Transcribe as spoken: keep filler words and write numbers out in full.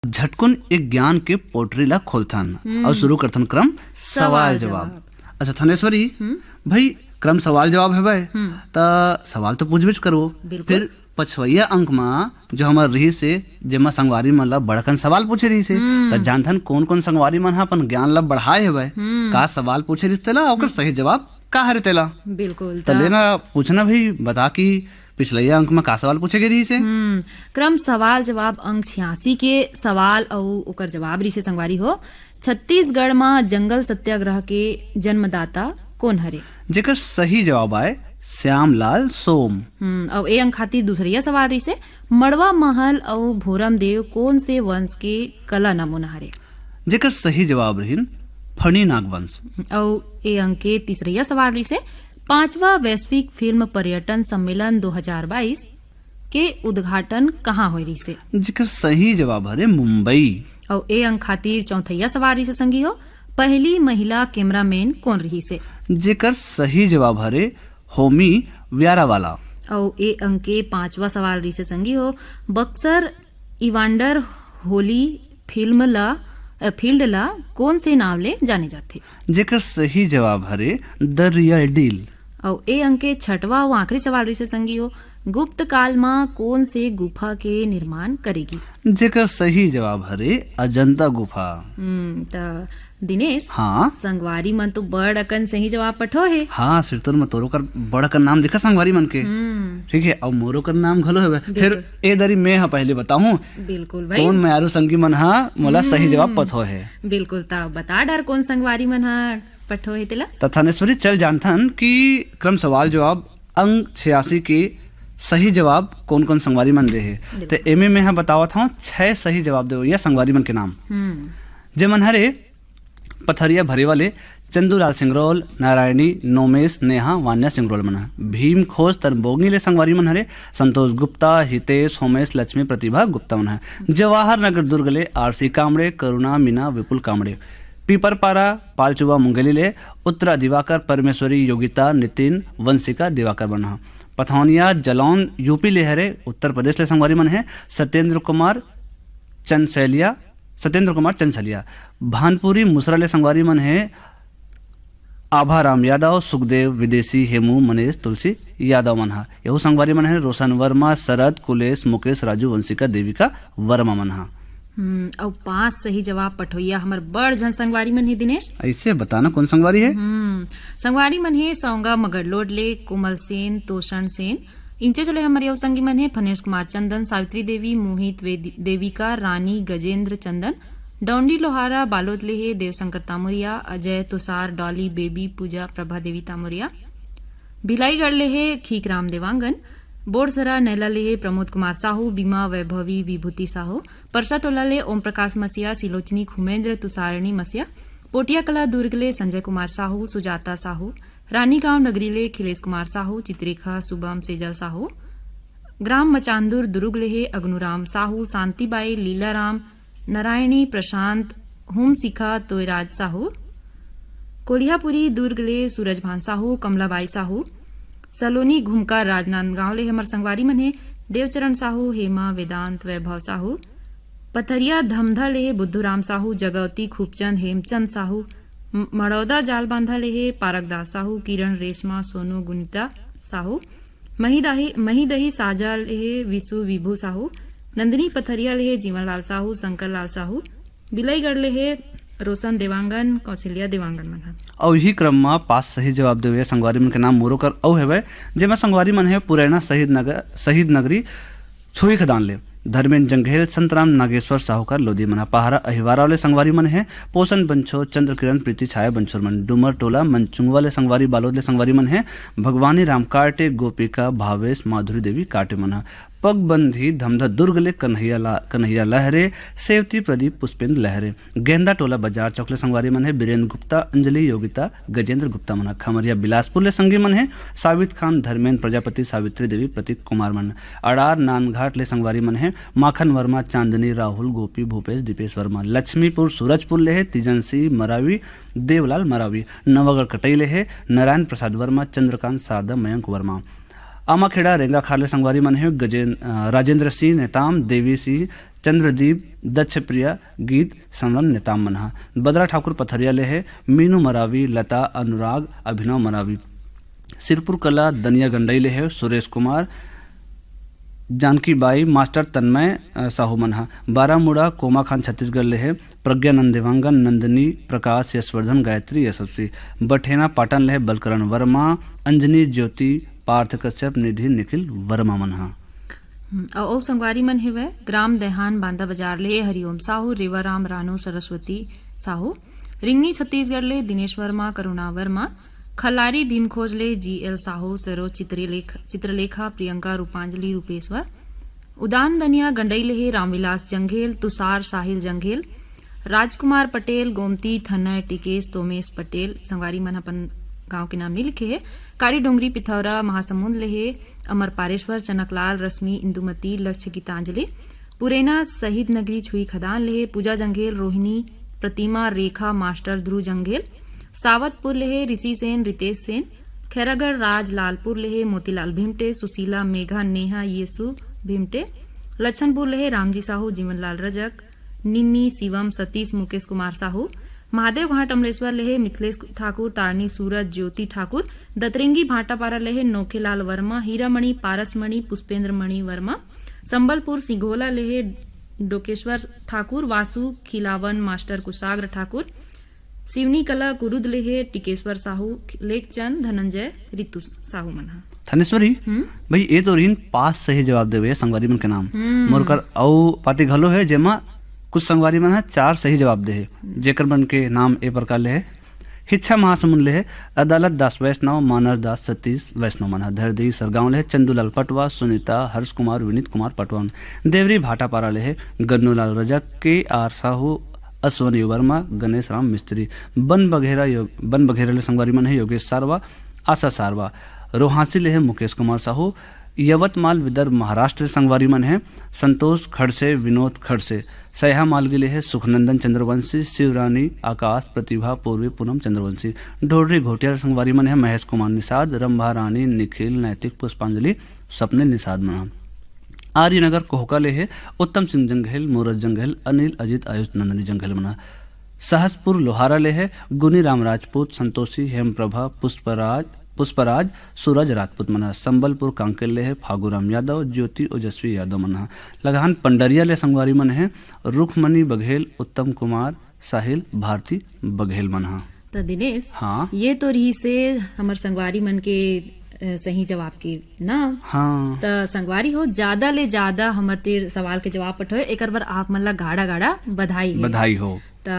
झटकुन एक ज्ञान के पोटरी ला खोलथन। हम्म। अउ शुरू करथन क्रम सवाल सवाल जवाब। जवाब। अच्छा थनेश्वरी, हम्म। भाई, क्रम सवाल जवाब हवय, हम्म। त सवाल तो पूछबेच करबो। बिल्कुल। फिर पछवइया अंक म जो हमर रिहिस हे, जेमा संगवारी मन ला बड़कन सवाल पूछे रिहिस हे, हम्म। त जानथन कोन-कोन संगवारी मन ह अपन ज्ञान ला बढ़ाए हवय। हम्म। का सवाल पूछे रिहिस तेला, ओकर हम्म। सही जवाब का हरे तेला? बिल्कुल, त त लेना पूछना भाई, बता कि पिछलइया अंक म का सवाल पूछे गे रिहिस हे? हम्म, क्रम सवाल जवाब अंक छियासी के सवाल अउ ओकर जवाब रिहिस हे संगवारी हो। छत्तीसगढ़ म जंगल सत्याग्रह के जन्मदाता कोन हरे? जेकर सही जवाब आय श्यामलाल सोम। हम्म, अउ ए अंक खातिर दूसरइया सवाल रिहिस हे, मड़वा महल अउ भोरम देव कोन से वंश के कला नमूना हरे? जेकर सही जवाब रहिन फणी नागवंश। अउ ए अंक के तीसरइया सवाल रिहिस हे, पांचवा वैश्विक फिल्म पर्यटन सम्मेलन दो हजार बाईस के उद्घाटन कहाँ होए रिहिस हे? जेकर सही जवाब हरे मुंबई। अउ ए अंक खातिर चौथइया सवाल रिहिस हे संगी हो, पहली महिला कैमरामैन कोन रिहिस हे? जेकर सही जवाब हरे होमी व्यारावाला। अउ ए अंक के पांचवा सवाल रिहिस हे संगी हो, बक्सर इवांडर होली फिल्म ला, अ, फील्ड ला कोन से नाव ले जाने जाथे? जेकर सही जवाब हरे द रियल डील। अउ ए अंक के छठवा अउ आखिरी सवाल रिहिस हे संगी हो, गुप्त काल म कोन से गुफा के निर्माण करे गिस? जेकर सही जवाब हरे अजंता गुफा। हम्म, त दिनेश, हाँ। संगवारी मन तो बड़ अकन सही जवाब पठो हे। हाँ, सिरतोन म तोरो कर बड़ अकन नाम दिखा संगवारी मन के। हम्म। ठीक हे, अउ मोरो कर नाम घलो हवे। बिल्कुल। फिर ए दरी मैं ह पहले बताहूँ, बिल्कुल भाई। कोन मयारू संगी मन ह मोला सही हम्म। जवाब पठो हे। बिल्कुल, त बता डर कोन संगवारी मन ह पठो हे तेला। त थानेश्वरी, चल जानथन कि क्रम सवाल जवाब अंक छियासी के सही जवाब कोन-कोन संगवारी मन दे हे। बिल्कुल। त एमे मैं ह बतावत हौं, छह सही जवाब देवइया संगवारी मन के नाम। हम्म। जे मन हरे पथरिया भरेवा ले चंदूलाल सिंगरौल, नारायणी, नोमेश, नेहा, वान्या सिंगरौल मन ह। भीम खोज तरबोगी ले संगवारी मन हरे संतोष गुप्ता, हितेश, होमेश, लक्ष्मी, प्रतिभा गुप्ता मन ह। जवाहर नगर दुर्ग ले आरसी कामड़े, करुणा, मीना, विपुल कामड़े। पीपरपारा, पालचुवा मुंगेली ले उत्तरा दिवाकर, परमेश्वरी, योगिता, नितिन, वंशिका दिवाकर मन ह। पथौनिया, जलौन, यूपी ले हरे, उत्तर प्रदेश ले संगवारी मन हे सत्येंद्र कुमार चंचैलिया, सत्येंद्र कुमार चंचलिया। भानपुरी मुसरा ले संगवारी मन हे आभा राम यादव, सुखदेव विदेशी, हेमू, मनीष, तुलसी यादव मन ह। यहू संगवारी मन हे रोशन वर्मा, शरद, कुलेश, मुकेश, राजू, वंशिका, देविका वर्मा मन ह। हम्म, अउ पांच सही जवाब पठोइया हमर बड़ झन संगवारी मन हे दिनेश। अइसे बताना कोन संगवारी हे? हम्म, संगवारी मन हे सौंगा मगरलोड ले कोमल सेन, तोषण सेन, इंचेच ले हमर यव संगी मन हे फनेश कुमार चंदन, सावित्री देवी, मोहित वेदि-, देविका, रानी, गजेंद्र चंदन, डौंडी लोहारा, बालोद ले हे देवशंकर तामुरिया, अजय, तुषार, डॉली, बेबी, पूजा, प्रभा देवी तामुरिया, भिलाईगढ़ ले हे खीकराम देवांगन, बोरसरा नैला ले हे प्रमोद कुमार साहू, बीमा, वैभवी, विभूति साहू, परसा टोला ले ओम प्रकाश मसिया, सिलोचनी खुमेंद्र, तुषारणी मसिया, पोटिया कला दुर्ग ले संजय कुमार साहू, सुजाता साहू, रानीगांव नगरी ले खिलेश कुमार साहू, चित्रेखा, शुभम, सेजल साहू, ग्राम मचांदुर दुर्ग ले हे अग्नुराम साहू, शांतिबाई, लीलाराम, नारायणी, प्रशांत, होमशिखा, तोयराज साहू, कोलिहापुरी दुर्ग ले सूरजभान साहू, कमलाबाई साहू, सलोनी घुमका राजनांदगांव ले हमर संगवारी मन हे देवचरण साहू, हेमा, वेदांत, वैभव साहू, पथरिया धमधा ले बुद्धूराम साहू, जगौती, खूबचंद, हेमचंद साहू, म-, मड़ौदा जालबांधा ले हे पारकदास साहू, किरण, रेशमा, सोनू, गुनिता साहू, महीदाही, महीदही साजा ले हे विशु, विभू साहू, नंदिनी पथरिया ले हे जीवनलाल साहू, शंकर लाल साहू, बिलईगढ़ ले हे रोशन देवांगन, कौशल्या देवांगन मन ह। अउ इही क्रम म पांच सही जवाब देवइया संगवारी मन के नाम मोरो कर अउ हेवय, जेमा संगवारी मन हे पुरैना शहीद नगर, शहीद नगरी छुईखदान ले धर्मेन जंघेल, संतराम नागेश्वर साहूकार लोदी मन ह। पहारा अहिवारा ले संगवारी मन हे पोषण बंछो, चंद्र किरण, प्रीति छाया बंछोर मन। डूमर टोला मंचुंगवा ले संगवारी, बालोद ले संगवारी मन हे भगवानी राम काटे, गोपिका, भावेश, माधुरी देवी काटे मन ह। पगबंधी धमधा दुर्ग ले कन्हैया ला-, कन्हैया लहरे, सेवती प्रदीप पुष्पेंद्र लहरे। गेंदा टोला बाजार चौक ले संगवारी मन हे बीरेंद्र गुप्ता, अंजलि, योगिता, गजेंद्र गुप्ता मन ह। खमरिया बिलासपुर ले संगी मन हे सावित खान, धर्मेंद्र प्रजापति, सावित्री देवी, प्रतीक कुमार मन। अड़ार नानघाट ले संगवारी मन हे माखन वर्मा, चांदनी, राहुल, गोपी, भूपेश, दीपेश वर्मा। लक्ष्मीपुर सूरजपुर ले हे तीजन सिंह मरावी, देवलाल मरावी। नवागढ़ कटई ले हे नारायण प्रसाद वर्मा, चंद्रकांत, शारदा, मयंक वर्मा। आमाखेड़ा रेंगाखार ले संगवारी मन हे गजेन-, अ, राजेंद्र सिंह नेताम, देवी सिंह, चंद्रदीप, दक्ष प्रिया, गीत संवरण नेताम मन ह। बदरा ठाकुर पथरिया ले हे, मीनू मरावी, लता, अनुराग, अभिनव मरावी। सिरपुर कला दनिया गंडई ले हे, सुरेश कुमार, जानकी बाई, मास्टर तन्मय, अ, साहू मन ह। बारामुड़ा कोमाखान छत्तीसगढ़ ले हे, प्रज्ञानंद देवांगन, नंदिनी प्रकाश, यशवर्धन, गायत्री, यशस्वी। बठेना पाटन ले हे, बलकरण वर्मा, अंजनी ज्योति, पार्थ कश्यप, निधि, निखिल वर्मा मन ह। हम्म, अउ, अउ संगवारी मन हेवय, ग्राम दैहान बांदा बाजार ले हरिओम साहू, रेवाराम रानो, सरस्वती साहू, रिंगनी छत्तीसगढ़ ले दिनेश वर्मा, करुणा वर्मा, खल्लारी भीमखोज ले जी एल साहू, सरो चित्रलेख-, चित्रलेखा, प्रियंका, रूपांजलि, रूपेश्वर, उदान दनिया गंडई ले हे रामविलास जंघेल, तुषार साहिल जंघेल, राजकुमार पटेल, गोमती, थनय, टिकेश, तोमेश पटेल, संगवारी मन अपन गांव के नाम नइ लिखे हे। कारी डोंगरी पिथौरा महासमुंद ले हे अमर पारेश्वर, चनकलाल, रश्मि, इंदुमती, लक्ष्य गीतांजलि, पुरेना शहीद नगरी छुई खदान ले हे पूजा जंघेल, रोहिणी, प्रतिमा, रेखा, मास्टर ध्रुव जंघेल, सावतपुर ले हे ऋषि सेन, रितेश सेन, खैरागढ़ राज लालपुर ले हे मोतीलाल भिमटे, सुशीला, मेघा, नेहा, येसु भिमटे, लक्षणपुर ले हे रामजी साहू, जीवनलाल रजक, निम्मी, शिवम, सतीश, मुकेश कुमार साहू, महादेव घाट अमलेश्वर ले हे मिथिलेश ठाकुर, तारणी सूरज, ज्योति ठाकुर, दतरेंगी भाटापारा ले हे नोखेलाल वर्मा, हीरामणि, पारसमणि, पुष्पेंद्र मणि वर्मा, संबलपुर सिंघोला ले हे डोकेश्वर ठाकुर, वासु खिलावन, मास्टर कुशाग्र ठाकुर, सिवनी कला कुरुद ले हे टिकेश्वर साहू, लेखचंद, धनंजय, रितु साहू मन ह। थनेश्वरी, हम्म? भाई, ये तो रहिन पांच सही जवाब देवे संगवारी मन के नाम। हम्म। मोर कर अउ पाती घलो हे, जेमा कुछ संगवारी मन ह चार सही जवाब दे हे, जेकर मन के नाम ए प्रकार ले हे। हिच्छा महासमुंद ले हे अदालत दास वैष्णव, मानस दास, सतीश वैष्णव मन ह। धरदी सरगांव ले हे चंदूलाल पटवा, सुनीता, हर्ष कुमार, विनीत कुमार पटवा मन। देवरी भाटापारा ले हे गन्नूलाल रजक, के आर साहू, अश्वनी वर्मा, गणेश राम मिस्त्री। बन बघेरा योग-, बन बघेरा ले संगवारी मन हे योगेश सारवा, आशा सारवा। रोहासी ले हे मुकेश कुमार साहू, यवतमाल विदर्भ महाराष्ट्र ले संगवारी मन हे संतोष खड़से, विनोद खड़से। सैहा मालगी ले हे सुखनंदन चंद्रवंशी, शिवरानी, आकाश, प्रतिभा, पूर्वी, पूनम चंद्रवंशी। ढोढरी घोटिया ले संगवारी मन हे महेश कुमार निषाद, रंभा रानी, निखिल, नैतिक, पुष्पांजलि, स्वप्निल निषाद मन ह। आर्यनगर कोहका ले हे उत्तम सिंह जंघेल, मूरज जंघेल, अनिल, अजित, आयुष, नंदनी जंघेल मन ह। सहसपुर लोहारा ले हे गुनी राम राजपूत, संतोषी, हेमप्रभा, पुष्पराज, पुष्पराज, सूरज राजपूत मन ह। संबलपुर कांकेर ले हे फागुराम यादव, ज्योति, ओजस्वी यादव मन ह। लगान पंडरिया ले संगवारी मन हे रुखमणि बघेल, उत्तम कुमार, साहिल, भारती बघेल मन ह। त दिनेश, हाँ। ये तो रहिसे हमर संगवारी मन के, अ, सही जवाब के नाम। हाँ। त संगवारी हो, ज्यादा ले ज्यादा हमर तीर सवाल के जवाब पठोए, एकर बर आप मन ला गाड़ा गाड़ा बधाई हे। बधाई हो। त